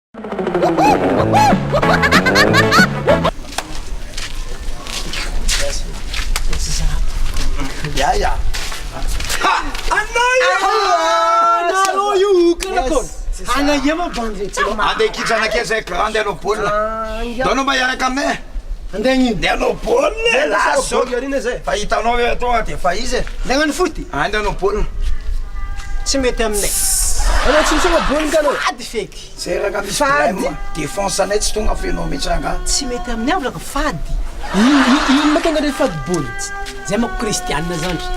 Ya ya. Anareo io karakory? Agnaia ma bandy zay tsy Andeha hikitrana kely zay grande hanao baolina. Ndao anao mba hiaraka aminay. Andeha hagnino? Andeha hanao baolina e, lasa zao. Fa hitanao hoe tonga dia efa izy e. Andeha hagnano foot? Andeha hanao baolina. Tsy mety aminay. Anao tsy misoma baolina ka anao? Fady feky. Zay ranga misy Fady. problème. Défense anay tsy tonga feno mihitsy ranga. Tsy mety aminay volako fady. Ino ma tonga le fady baolina? Zay manko kristianina zandry.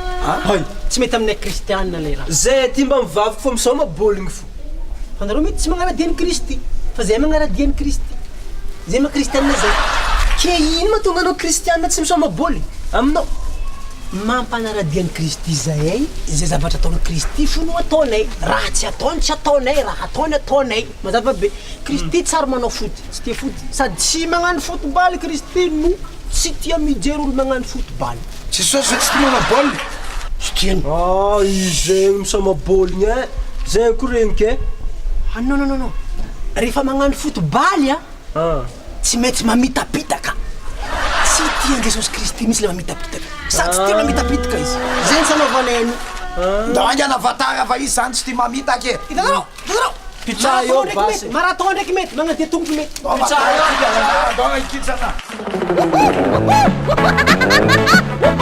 Hay. Tsy mety aminay kristianina lay raha. Zay aty mba mivavaka fô misaoma baolina fo. Fa nareo mety tsy magnara-dia an'i Kristy. Fa zay magnara-dia an'i Kristy. Zay maha kristianina zay. Ke ino mahatonga anao kristianina tsy misaoma baolina? Aminao? Mampanara-dia an'i Kristy zahay, izay zavatra ataon'i Kristy fo no ataonay, raha tsy ataony tsy ataonay, raha ataony ataonay, mazava be, Kristy tsary manao foot, tsy tia foot, sady tsy magnano foot ball Kristy no tsy tia mijery olo magnano foot ball. Jesosy ve tsy tia manao baolina? Tsy tiany. Ah izegny misaoma baolina eh, zegny ko regniky eh. Ah non non non, rehefa magnano foot ball a, Ah. Tsy maintsy mamitapitaka. Tsy tian'i Jesosy Kristy mihitsy ilay mamitapitaka. Sady tsy tia mamitapitaka izy. Izay no tsy anaovanay an'io. Ndao haingana vatara fa izy zany tsy tia mamitaka e. Hitanareo? Hitanareo? Pitsaha eo Marathon ndraiky basy. mety. Marathon ndraiky mety. Magnandeha tongotro mety. Ndao vatara tsika, ndao hikitrana.